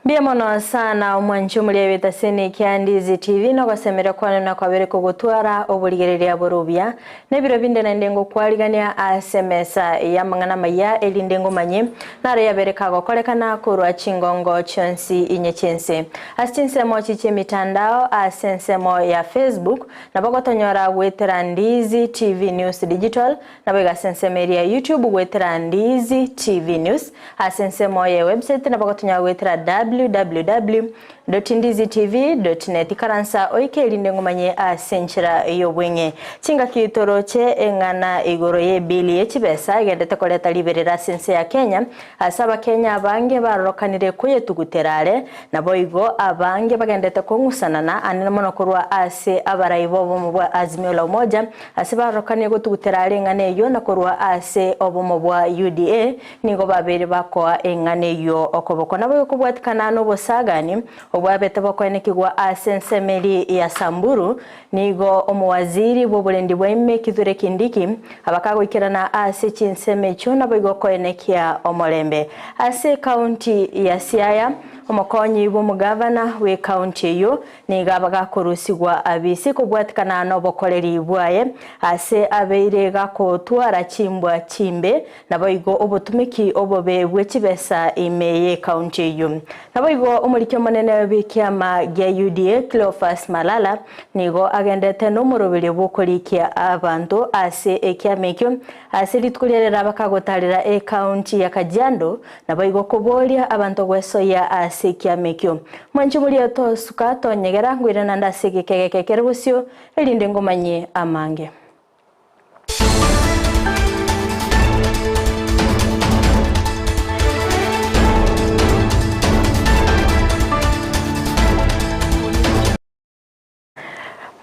Mbuya mono sana omwanchi omoria b'etaseni kia Ndizi TV nogosemeria kwane na kwabere kogotwara oborigereria bore obuya. Nebiro binde naende ngokwarigania ase emesa y'amang'ana amaya erinde ngomanye naro yabere kagokorekana korwa chingongo chionsi inye chi'ense. Ase chinsemo echi chi'emitandao ase ensemo ya Facebook nabo gotonyora goetera Ndizi TV News Digital Naboigo ase ensemo eria ya YouTube goetera Ndizi TV News, ase ensemo ye website nabo gotonyora goetera www.ndizitv.net. Ikaransa oike erinde ngomanye ase enchera y'obweng'e. Chingaki toroche eng'ana igoro y'ebili ye chibesa egendete koreta riberera ase ense ya Kenya, ase abakenya abange barorokanire koyetugutera are, Naboigo abange bagendete kong'usanana anene mono korwa ase abarai b'obomo bwa Azimio la Umoja, ase barorokanie gotugutera are eng'ana eyio, na korwa ase obomo bwa UDA nigo babeire bakoa eng'ana eyio okoboko. Naboigo kobwatikana nobosagani obwabete bokoenekigwa ase ensemo eria ya Samburu, nigo omowaziri bw'oborendi bwa ime Kithure Kindiki abakagoikerana ase chinsemo echio naboigo koenekia omorembe. Ase ekaunti ya Siaya, omokonyi bw'omogavana bw'ekaunti eyio nigo abagakorusigwa abisi kobwatikana nobokoreri bwaye ase abeire gakotwara chimbwa chimbe Naboigo obotumeki obobe bwe chibesa ime y'ekaunti eyio. Naboigo omoriki omonene bw'ekiama gia UDA Cleophas Malala nigo agendete nomoroberio bw'okorikia abanto ase ekiama ekio ase rituko ria rero bakagotarera ekaunti ya Kajiado naboigo koboria abanto gwesoyia ase ekiama ekio. Mwanche moria tosuka tonyegera ngoirana nde ase egekegeke kere bosio erinde ngomanyie amange.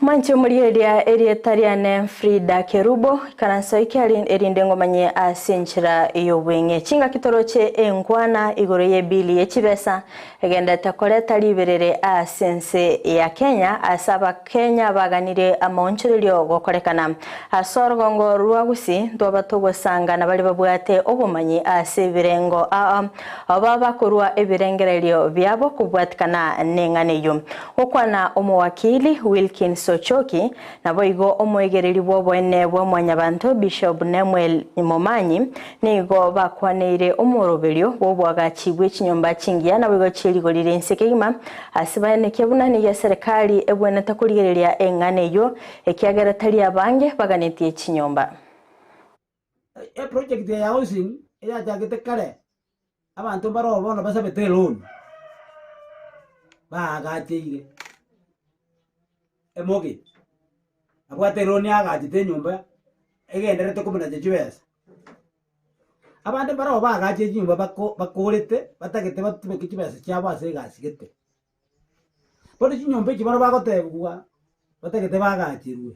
Mwanche omorieria erieta riane Frida Kerubo, ikaranso eke erinde ngomanye ase enchera y'obweng'e. Chingaki toroche enkwana igoro y'ebili ye chibesa Egenderete koreta riberere ase ense ya Kenya ase abakenya baganire amaonchorerio gokorekana. Ase orogongo rwa Gusii ntwaba togosanga na baria babwate obomanyi ase ebirengo ao ao bakorua ebirengererio biabo kobwatikana neng'ana eyio. Gokwana omowakili Wilkins Ochoki Naboigo omoegereri bw'oboene bwa Mwanyabanto, Bishop Nemuel Momanyi, nigo bakwaneire omoroberio bw'oboagachi bwe chinyomba chingiya naboigo chie rigori ri'ense kegima, ase baenekie buna nigo eserekari ebwenerete korigereria eng'ana eyio, ekiagera tari abange baganetie chinyomba. Eproject ya housing eyachagete kare, abanto mbaro bono basabete eloan, baagacheire emortgage, abwate eloan aagachete enyomba egendererete komonacha chibesa. Abande mbaro baagacheire chinyomba bako bakorete batagete batumeke chibesa chiabo ase egasi gete. Bono chinyomba echi barabwo bagotebiwa batagete baagacherwe.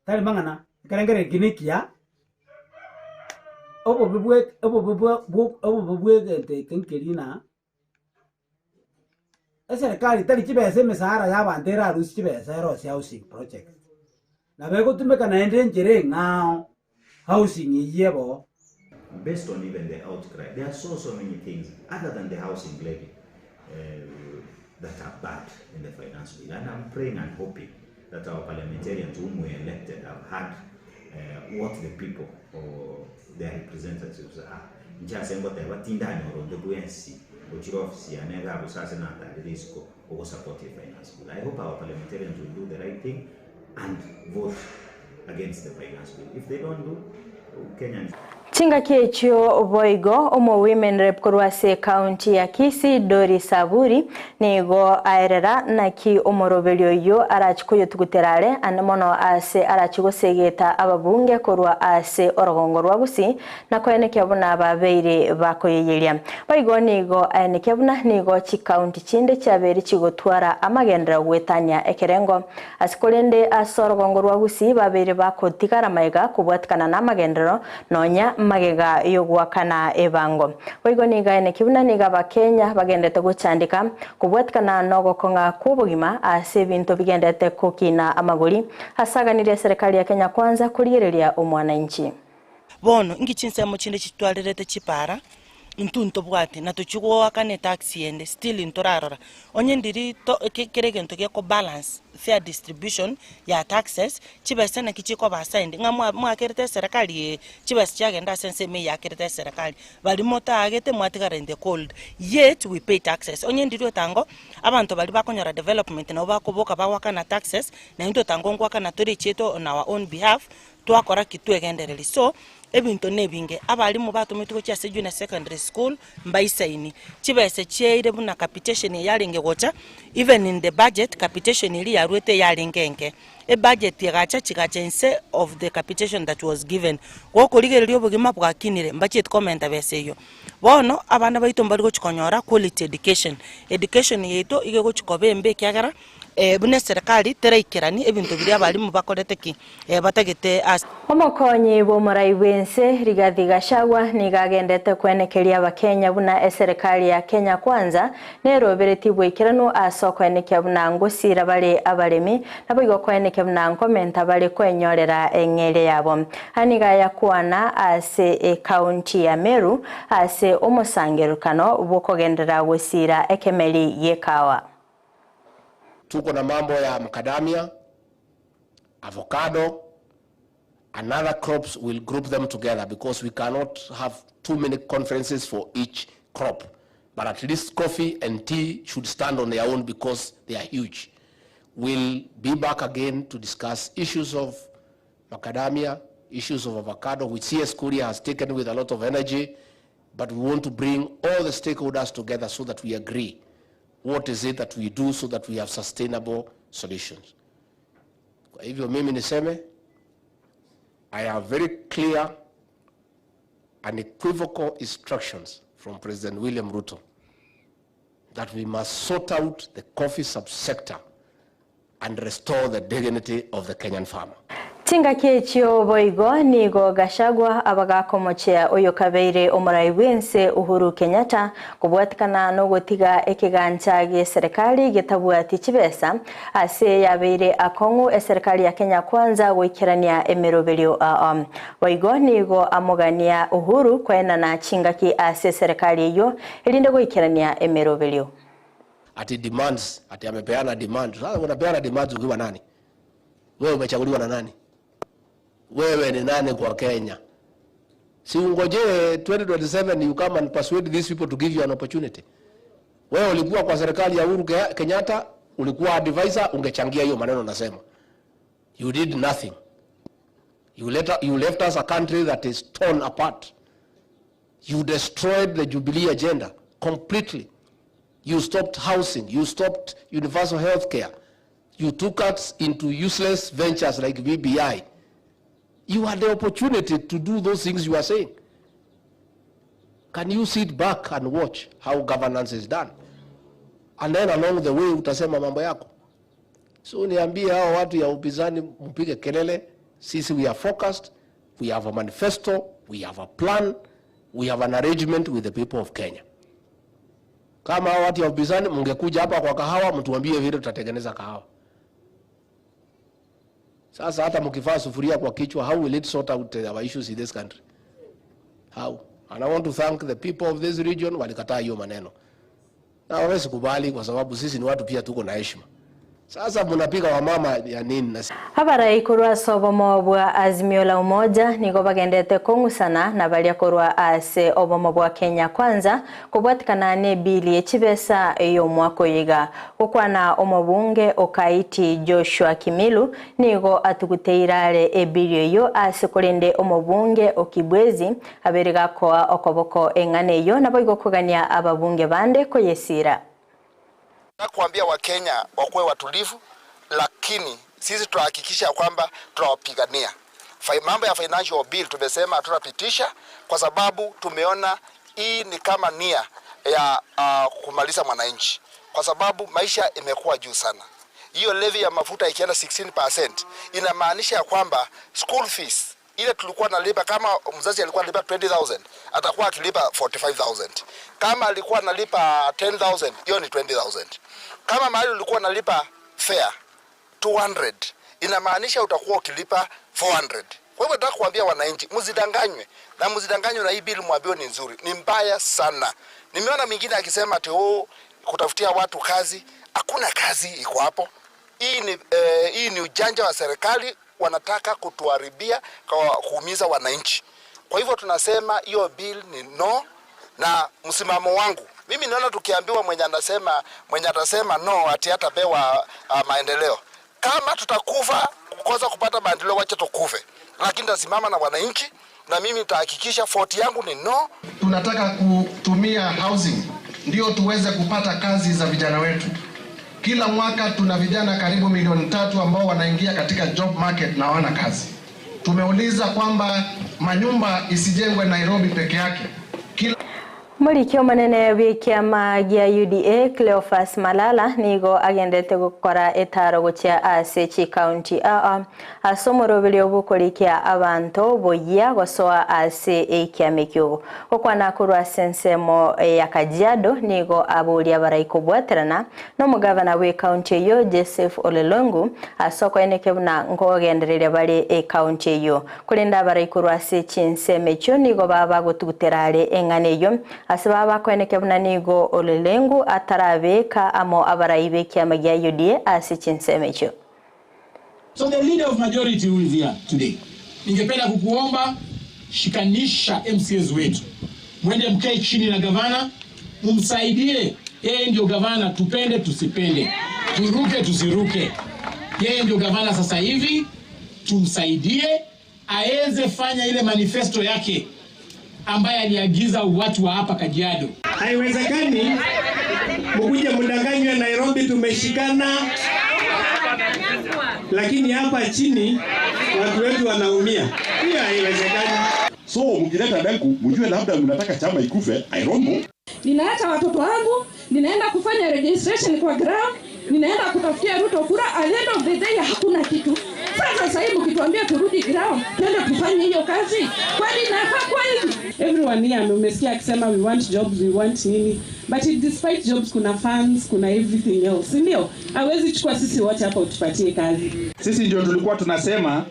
Tari mang'ana, ekerengererio eke nekiya, obobe bwe obobe bwa bwo obobe bwa egento eke nkeri ng'a, eserekari tari chibesa emesahara ya abanto erarusie chibesa erosie housing project. Nabo egotumeka naende enchera eng'ao housing eyio ebe. Based on even the outcry, there are so so many things other than the housing levy that are bad in the finance bill and I'm praying and hoping that our parliamentarians whom we elected have heard what the people or their representatives are. Inche ase ngoteba tindanyora onde bwensi ochire ofisi yane iga gose ase natarire isiko ogosupport e finance bill. I hope our parliamentarians will do the right thing and vote against the finance bill. If they don't do, Kenyans. Chingaki echio boigo omo-women rep korwa ase ekaunti ya Kisii Doris Aburi nigo aerera naki omoroberio oyio arachi koyotugutera are ande mono ase arachi gosegeta ababunge korwa ase orogongo rwa Gusii na koenekia buna babeire bakoyeyeria. Boigo nigo aenekia buna nigo chikaunti chinde chiabeire chigotwara amagenderero goetania ekerengo Ase korende ase orogongo rwa Gusii babeire bagotigara magega kobwatikana namagenderero nonya magega y'ogoakana ebango. Boigo nigo aeneki buna nigo Abakenya bagenderete gochandeka kobwatikana nogokong'a kw'obogima ase ebinto bigenderete gokina amagori ase aganirie eserekari ya Kenya Kwanza korigereria omwananchi. Bono inki chinsemo chinde chitwarerete chipara? Intwe ntobwati na tochia goakana etax ende still ntorarora. Onye ndiri to ke kera egento geko balance fair distribution ya taxes, chibesa naki chikoba assigned ng'a mwa mwakerete eserekari eye, chibesa chiagenda ase ensemo eye yakerete eserekari, baria motaagete mwatigara in the cold, yet we pay taxes. Onye ndiri otango, abanto baria bakonyora development nabo bakoboka bagoakana taxes, na intwe otango ngoakana tore echiaito on our own behalf, Twakora ki? Twegendererie. So, ebinto nebinge. Abalimu batometwe gochia ase junior secondary school mbaisaini. Chibesa chiaire buna capitation eye yarenge gocha, even in the budget, capitation eria yaruete yarenge enke. Ebudget egacha chigacha inse of the capitation that was given. Gokorigereria obogima bwakinire, mbachieti komenta besa eyio. Bono, abana baito mbari gochi konyora quality education. Education yaito iga egochi koba embe ekiagera. Buna eserekari teraikerani ebinto biria abalimu bakorete ki? Batagete ase. Omokonyi bw'omorai bw'ense Rigathi Gachagua nigo agendete kwenekeria abakenya buna eserekari ya Kenya Kwanza neroberetie bwaikeranu ase okoenekia buna ngosira bare abaremi naboigo koenekia buna nkomenta bare kwenyorera eng'eria yabo. Aya nigo ayakwana ase ekaunti ya Meru ase omosangererkano bw'okogenderera gosira ekemeri gi'ekawa. Tuko na mambo ya macadamia, avocado and other crops we'll group them together because we cannot have too many conferences for each crop but at least coffee and tea should stand on their own because they are huge. We'll be back again to discuss issues of macadamia, issues of avocado which CS Kuria has taken with a lot of energy but we want to bring all the stakeholders together so that we agree what is it that we do so that we have sustainable solutions. Kwa hivyo mimi niseme I have very clear unequivocal instructions from President William Ruto that we must sort out the coffee subsector and restore the dignity of the Kenyan farmer. Chingaki echio boigo nigo Gachagua abagakomochia oyokabeire omorai bw'ense Uhuru Kenyatta kobwatikana nogotiga ekegancha gi'eserekari getabwati chibesa ase yabeire akong'u eserekari ya Kenya Kwanza goikerania emeroberio ao. Boigo nigo amogania Uhuru koenana chingaki ase eserekari eyio erinde goikerania emeroberio. Ati demands, ati amepeana demand. Sasa unapeana demands ukiwa nani? Wewe umechaguliwa na nani? Wewe ni nani kwa Kenya? Si ungojee 2027 you come and persuade these people to give you an opportunity. Wewe ulikuwa kwa serikali ya Uhuru Kenyatta, ulikuwa advisor, ungechangia hiyo maneno nasema. You did nothing. You, let, you left us a country that is torn apart. You destroyed the Jubilee agenda completely. You stopped housing. You stopped universal health care. You took us into useless ventures like BBI. You had the opportunity to do those things you are saying. Can you sit back and watch how governance is done? And then along the way utasema mambo yako. So niambie hao watu ya upinzani mpige kelele. Sisi we are focused, we have a manifesto, we have a plan, we have an arrangement with the people of Kenya. Kama hao watu ya upinzani mngekuja hapa kwa kahawa mtuambie vile tutatengeneza kahawa. Sasa hata mkivaa sufuria kwa kichwa, how will it sort out our issues in this country? How? And I want to thank the people of this region walikataa hiyo maneno. Na hawawezi kubali kwa sababu sisi ni watu pia tuko na heshima. Sasa mnapiga wamama ya nini na Abarai korwa ase obomo bwa Azimio la Umoja nigo bagendete kong'usana na baria korwa ase obomo bwa Kenya Kwanza kobwatikana ne ebili ye chibesa ey'omwaka oyo iga. Gokwana omobunge o Kaiti Joshua Kimilu nigo atuguteire are ebili eyio ase korende omobunge o Kibwezi abere gakoa okoboko eng'ana eyio naboigo kogania ababunge bande koyesira. Kuambia Wakenya wakuwe watulivu, lakini sisi tunahakikisha kwamba tunawapigania. Mambo ya financial bill tumesema hatutapitisha kwa sababu tumeona hii ni kama nia ya kumaliza mwananchi, kwa sababu maisha imekuwa juu sana. Hiyo levy ya mafuta ikienda 16% inamaanisha ya kwamba school fees ile tulikuwa nalipa, kama mzazi alikuwa analipa 20000 atakuwa akilipa 45000. Kama alikuwa analipa 10000 hiyo ni 20000. Kama mahali ulikuwa unalipa fare 200 inamaanisha utakuwa ukilipa 400. Kwa hivyo nataka kuambia wananchi, msidanganywe na msidanganywe na hii bill mwambiwe ni nzuri, ni mbaya sana. Nimeona mwingine akisema ati oh, kutafutia watu kazi. Hakuna kazi iko hapo. Hii ni ujanja wa serikali, wanataka kutuharibia kwa kuumiza wananchi. Kwa hivyo tunasema hiyo bill ni no, na msimamo wangu mimi naona tukiambiwa mwenye atasema no ati hatapewa maendeleo. Kama tutakufa kukosa kupata maendeleo, wacha tukufe, lakini tasimama na wananchi na mimi nitahakikisha vote yangu ni no. Tunataka kutumia housing ndio tuweze kupata kazi za vijana wetu. Kila mwaka tuna vijana karibu milioni 3 ambao wanaingia katika job market na hawana kazi. Tumeuliza kwamba manyumba isijengwe Nairobi peke yake. Kila Mũrikio mũnene wĩkĩama gĩa UDA Cleophas Malala nigo agendete gukora etaro guchia ase chikaunti aa ase omoroberi obokorikia abanto boyia gosoa ase ekiama ekio gokwana korwa ase ensemo ya Kajiado nigo aboria baraikobwaterana na omogavana bwa ekaunti eyo Joseph Ole Lenku ase okoeneke buna nkogendereria bare ekaunti eyo korende abaraikorwa ase chinsemo echio nigo baba bagotugutera are eng'ana eyo ase baba bakoeneke buna nigo Ole Lenku atarabeka amo abarai b'ekiama gia UDA ase chinsemo echio. So the leader of majority who is here today, ningependa kukuomba shikanisha MCAs wetu, mwende mkae chini na gavana, mumsaidie. Yeye ndio gavana, tupende tusipende, turuke tusiruke, yeye ndio gavana sasa hivi, tumsaidie aweze fanya ile manifesto yake ambaye aliagiza watu wa hapa Kajiado. Haiwezekani mkuje mdanganywe Nairobi tumeshikana, lakini hapa chini watu wetu wanaumia. Hiyo haiwezekani. So mkileta Lenku mjue labda mnataka chama ikufe, I don't know. Ninaacha watoto wangu, ninaenda kufanya registration kwa ground, ninaenda kutafutia Ruto kura, at the end of the day hakuna kitu. Sasa sasa hivi mkituambia turudi ground, twende tufanye hiyo kazi, kwani inafaa kwa hivi? Everyone here umesikia akisema we want jobs, we want nini, but despite jobs kuna funds, kuna everything else, si ndio? Hawezi chukua sisi wote hapa utupatie kazi. Sisi ndio tulikuwa tunasema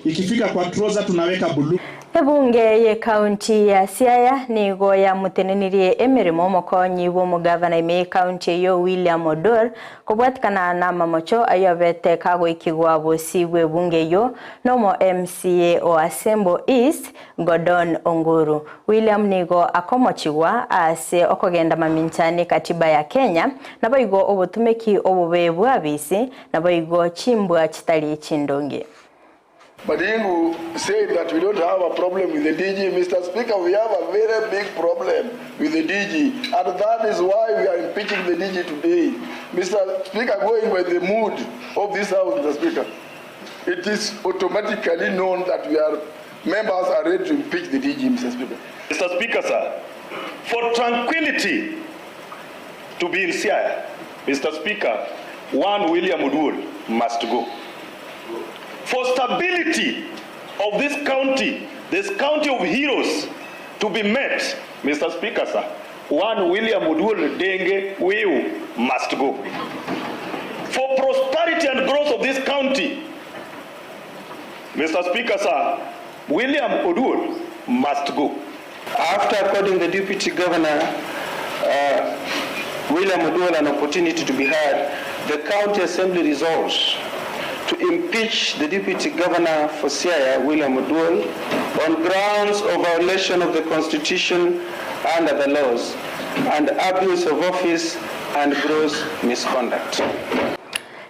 ikifika kwa trouser tunaweka blue. Ebunge ye kaunti ya Siaya nigo yamutenenirie emirimo omokonyi bwa omogavana ime ye kaunti eyo William Oduor kobwatikana na mamocho ayobete kagoikigwa bosi bwa ebunge eyo nomo MCA o Asembo East Gordon Onguru. William nigo akomochigwa ase okogenda maminchani katiba ya Kenya naboigo obotumeki obobe bwa bisi naboigo chimbwa chitari chindonge. But Ingu said that we don't have a problem with the DG. Mr. Speaker, we have a very big problem with the DG. And that is why we are impeaching the DG today. Mr. Speaker, going by the mood of this House, Mr. Speaker, it is automatically known that we are members are ready to impeach the DG, Mr. Speaker. Mr. Speaker, sir, for tranquility to be in Siaya, Mr. Speaker, one William Oduol must go. For stability of this county, this county of heroes, to be met, Mr. Speaker, sir, one William Oduol Denge Wiu must go. For prosperity and growth of this county, Mr. Speaker, sir, William Oduol must go. After according the Deputy Governor, William Oduol an opportunity to be heard, the County Assembly resolves to impeach the Deputy Governor for Siaya, William Oduol, on grounds of violation of the Constitution and other laws, and abuse of office and gross misconduct.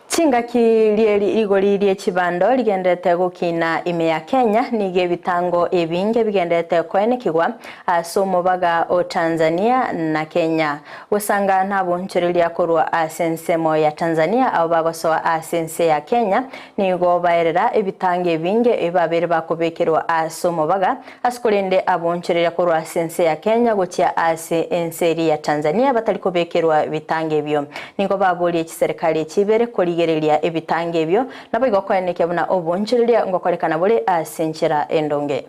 Chingaki rigori rie chibando rigendete gukina ime ya Kenya nige bitango ebinge bigendete kwenekigwa ase omobaga o Tanzania na Kenya gusanga nabonchereria korwa ase ensemo ya Tanzania abo bagosoa ase ense ya Kenya nigo baerera ebitango ebinge ebabere bakobekerwa ase omobaga ase korende abonchereria korwa ase ense ya Kenya gochia ase ense eri ya Tanzania batari kobekerwa bitango ebio nigo baborie chiserikali chibere korigereria ebitango ebio nabo igokoeneke buna obonchereria ngokorekana bore ase enchera endonge.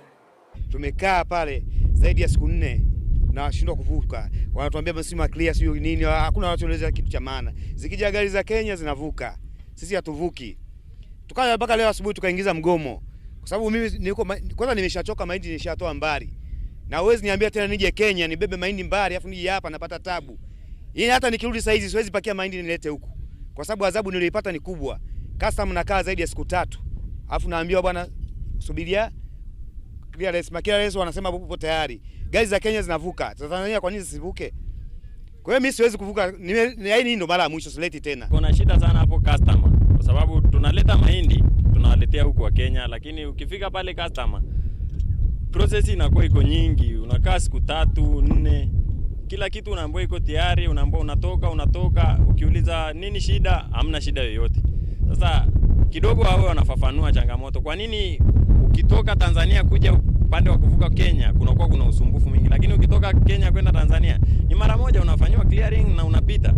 Tumekaa pale zaidi ya siku 4 na washindwa kuvuka. Wanatuambia basi ma clear sio nini, hakuna watu wanaweza kitu cha maana. Zikija gari za Kenya zinavuka. Sisi hatuvuki. Tukaja mpaka leo asubuhi tukaingiza mgomo. Kwa sababu mimi niko kwanza nimeshachoka mahindi nishatoa mbali. Na huwezi niambia tena nije Kenya nibebe mahindi mbali afu nije hapa napata tabu. Yaani hata nikirudi saa hizi siwezi pakia mahindi nilete huku. Kwa sababu adhabu niliyoipata ni kubwa. Custom nakaa zaidi ya siku tatu. Alafu naambiwa bwana subiria clearance, ma clearance wanasema upo tayari. Gari za Kenya zinavuka. Za Tanzania kwa nini zisivuke? Kwa hiyo mimi siwezi kuvuka. Yaani hii ndo mara ya mwisho sileti tena. Kuna shida sana hapo customer, kwa sababu tunaleta mahindi tunawaletea huku wa Kenya, lakini ukifika pale customer process inakuwa iko nyingi, unakaa siku tatu nne, kila kitu unaambiwa iko tayari, unaambiwa unatoka unatoka, ukiuliza nini shida, hamna shida yoyote. Sasa kidogo wawe wanafafanua changamoto, kwa nini ukitoka Tanzania kuja upande wa kuvuka Kenya kunakuwa kuna usumbufu mwingi, lakini ukitoka Kenya kwenda Tanzania ni mara moja unafanyiwa clearing na unapita.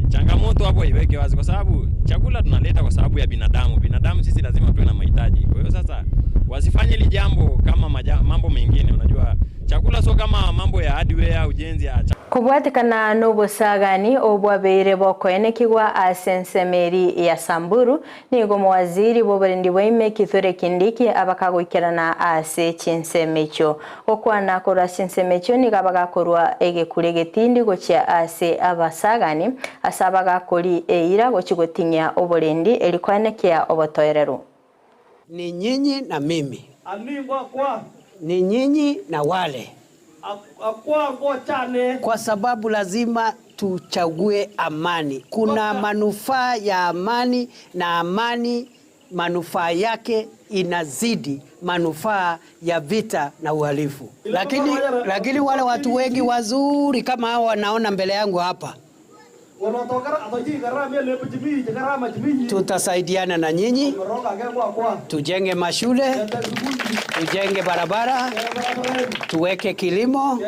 Changamoto hapo iweke wazi, kwa sababu chakula tunaleta kwa sababu ya binadamu. Binadamu sisi lazima tuwe na mahitaji. Kwa hiyo sasa wasifanye hili jambo kama mambo mengine. Unajua chakula sio kama mambo ya hardware, ujenzi ya Kobwatekana n'obosagani obwabeire bokoenekigwa ase ensemeri ya Samburu nigo mowaziri bw'oborendi bwaime Kithure Kindiki abakagoikerana ase chinsemo echio gokwana korwa ase ensemo echio nigo abagakorwa egekura egetindi gochia ase abasagani ase abagakori eira gochi gotinyia oborendi erikoenekia obotoereru. Ni nyinyi na mimi, ni nyinyi na wale, kwa sababu lazima tuchague amani. Kuna manufaa ya amani, na amani manufaa yake inazidi manufaa ya vita na uhalifu. Lakini wale watu wengi wazuri kama hao wanaona mbele yangu hapa, tutasaidiana na nyinyi, tujenge mashule, tujenge barabara, tuweke kilimo.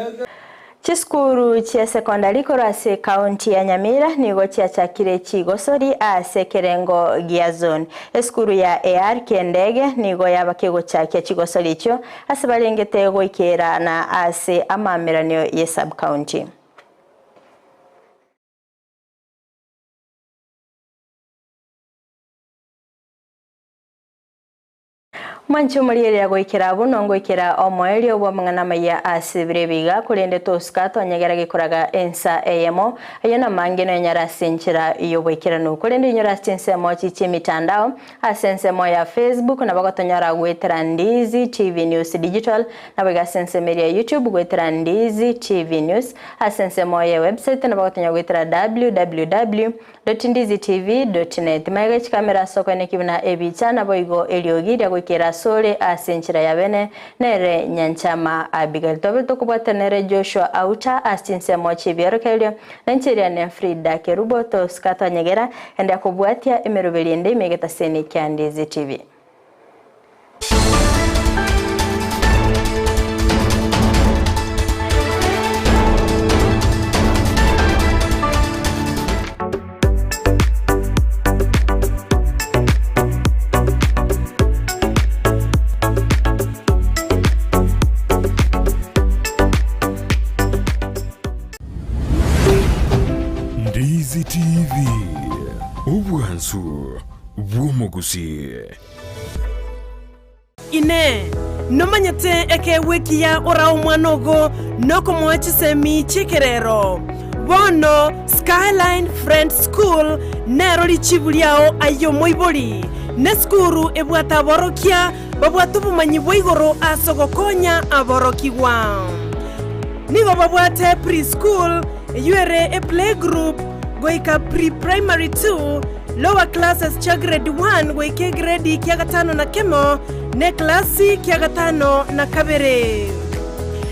Chisukuru chia sekondari korwa ase kaunti ya Nyamira nigo chiachakire chigosori ase kerengo gia zone. Esukuru ya AR Kendege nigo yabakegochakia chigosori echio ase barengete goikera na ase amameranio ye sub county. Mwanchi omorierera goikera buno ngoikera omoerio bwa mang'ana maya ase biga korende tosika twanyegera gekoraga ensa eyemo ayo namange noenyara ase enchera yoboikeranu korende inyora ase ensemo chichia emitandao ase ensemo ya Facebook nabo gotonyora gwetera Ndizi TV News Digital nabo iga ase ensemo eria ya YouTube gwetera Ndizi TV News ase ensemo ya website nabo gotonyora gwetera www.ndizitv.net maega chikamera ase okoeneki buna ebicha nabo igo eriogi ria goikera sore ase enchera ya bene nere Nyanchama Abigail tobe tokobwatanere Joshua Auta ase chinsemo chibiorokererio na enchera ne Frida Kerubo tosika twanyegera ende akobwatia emeroberi ende emegetaseni kia Ndizi TV. Ndizi TV, obwansu bw'omogusi. Inee! Nomanyete ekeegwa ekiya orae omwana ogo nokomoa chisemi chi'ekerero? Bono Skyline Friends School nero richibu riao aye omoibori, nesukuru ebwate aborokia babwate obomanyi bwa igoro ase ogokonya aborokigwa. Nigo babwate pre-school, eyio ere eplaygroup goika pre-primary 2, lower classes chia grade 1 goika egredi kia gatano na kemo, na eklasi kia gatano na kabere.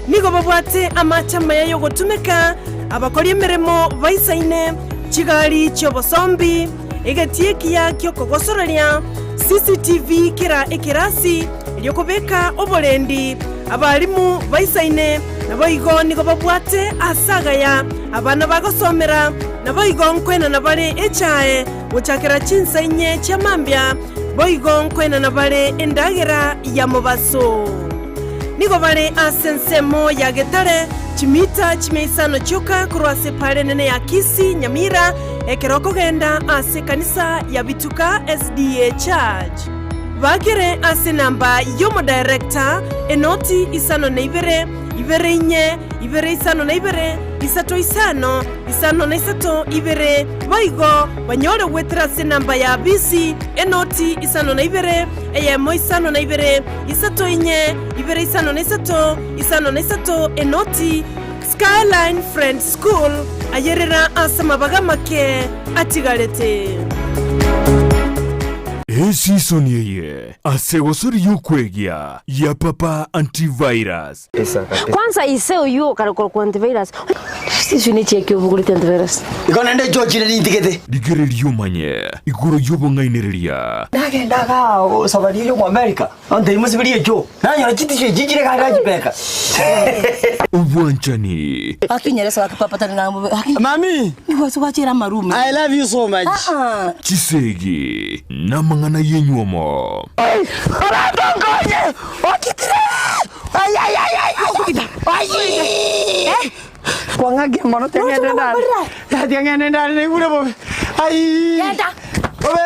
Nigo babwate amache amaya y'ogotumeka, abakori emeremo baisaine, chigari chi'obosombi, egetii ekiya ki'okogosoreria, CCTV kera ekerasi, erio kobeka oborendi, abalimu baisaine, naboigo nigo babwate aase agaya abana bagosomera, naboigo nkoenana bare echae gochakera chinsa inye chia mambia, boigo nkoenana bare endagera ya mobaso. Nigo bare ase ensemo ya Getare, chimita chimia isano chioka korwa ase epara enene ya Kisii, Nyamira, ekero okogenda ase ekanisa ya Bituka SDA Church. Bakere ase enamba y'omodirector, enoti isano na ibere, ibere inye, ibere isano na ibere, isato isano, isano na isato ibere, boigo banyore goetera ase enamba ya bisi, enoti isano na ibere, eyemo isano na ibere, isato inye, ibere isano na isato, isano na isato, enoti. Skyline Friends School, ayerera ase amabaga amake atigarete. Esisoni eye ase gosori y'okwegia ya Papa Antivirus. Kwanza ise oyio okare korokwa antivirus. Siswi ne chiaki obogoreti antivirus. Igo naende nchochire nintigete. Rigereria omanye igoro y'obong'ainereria. Nagenda igaa osabari eye Omoamerika, ontebia mosiberie echoo, nanyora chitisho echi chire iga agachibeka. Obwanchani. Gaki nyeresa gaki papa tari ng'a bobe gaki. Mami! Nigo ase gwachera amarume. I love you so much. Ah ah. Chisegi namang'ana y'enywomo. Oranto nkonye! Okitire! Ai ai ai ai! Ai! Kwang'akia mono tiang'ende ndare. Tiang'ende ndare naigure bobe. Ai! Bobe!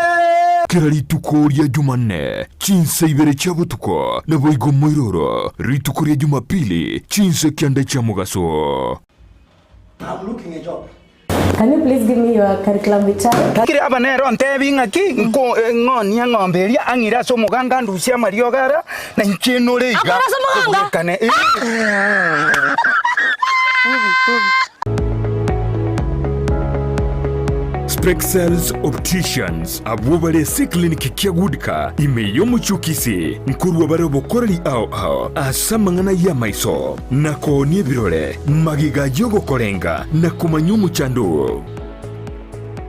Kera rituko ria Jumanne, chinsa ibere chia botuko, naboigo moiroro, rituko ria Jumapili, chinsa kianda chia mogaso. I'm looking a job. Can you please give me your curriculum vitae? Kere aba nere ontebi ng'aki, nko ng'onie eng'ombe eria, ang'ire ase omoganga andusie amariogo aria, na inche nore iga. Akore ase omoganga? Tobwekane. Eh. Spexels Opticians abwo bare ase eclinic kia Goodka ime y'omochie o Kisii nkorwa bare obokoreri ao ao ase amang'ana y'amaiso na koonia ebirore Magega y'ogokorenga na komanya omochando oo.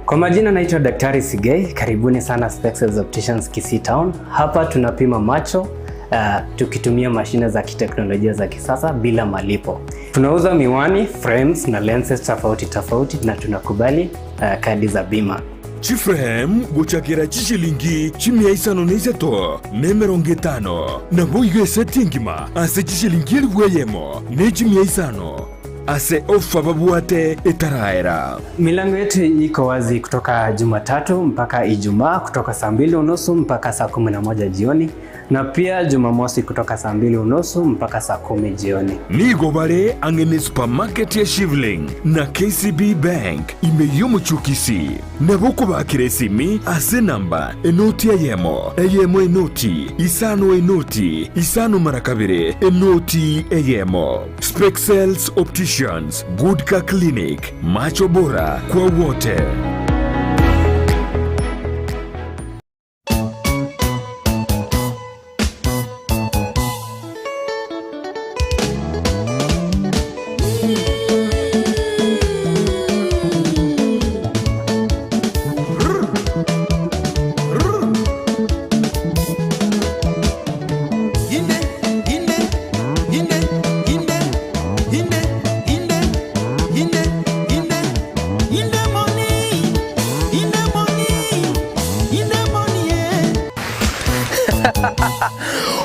Kwa majina naitwa Daktari Sigei, karibuni sana Spexels Opticians Kisii Town. Hapa tunapima macho uh, tukitumia mashine za kiteknolojia za kisasa bila malipo. Tunauza miwani, frames na lenses tofauti tofauti na tunakubali uh, kadi za bima. Chiframe gochakera chishilingi chimia isano na isato na emerongo etano, naboigo eseti engima ase chishilingi elifu eyemo ne chimia isano ase ofa babwate etaraera. Milango yetu iko wazi kutoka Jumatatu mpaka Ijumaa kutoka saa mbili unusu mpaka saa 11 jioni na pia Jumamosi kutoka saa mbili unusu mpaka saa 10 jioni. Nigo bare ang'e ne supermarket ya Shivling na KCB Bank ime y'omochie o Kisii. Nabo okobakera esimi ase enamba enoti eyemo, eyemo enoti, isano enoti, isano mara kabere, enoti eyemo. Spexels Opticians, Good Car Clinic, macho bora kwa wote.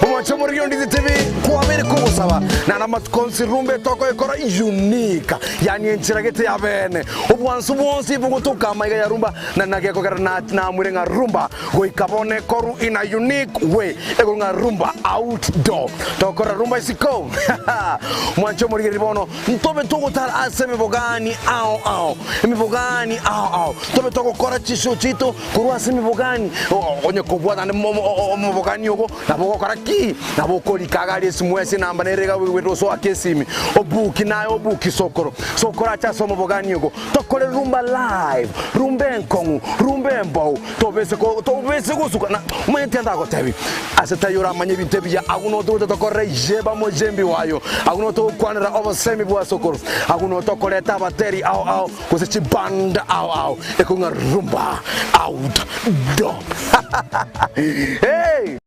Omwancho omoriri ondize TV kwabere kogosaba nana amatuko onsi rumba etokoyekora unique yani enchera gete ya bene obwansu bwonsi bogotoka amaiga ya rumba na nagekogera na namwire ng'a rumba goika bono ekoru in a unique way ekoru ng'a rumba outdoor tokora rumba isiko mwancho omorigeri bono ntobe togotara ase emebogani ao ao emebogani ao ao tobe togokora chishow chiaito korwa ase emebogani onye kobwata naende omobogani ogo nabo ogokora ki? Nabo okorika iga aria esimu ase enamba nere iga oigwete osoake esimi obuki naye obuki sokoro sokoro ache ase omobogani ogo tokore rumba live rumba enkong'u rumba embou tobese ko tobese gosuka na omanyete ndagotebi ase taiyo oramanye ebinto ebiya agwo notogocha tokorere jeba mojembi wayo agwo notogokwanera obosemi bwa sokoro agwo notokoreta abateri ao ao gose chiband ao ao ekong'a rumba out door hey!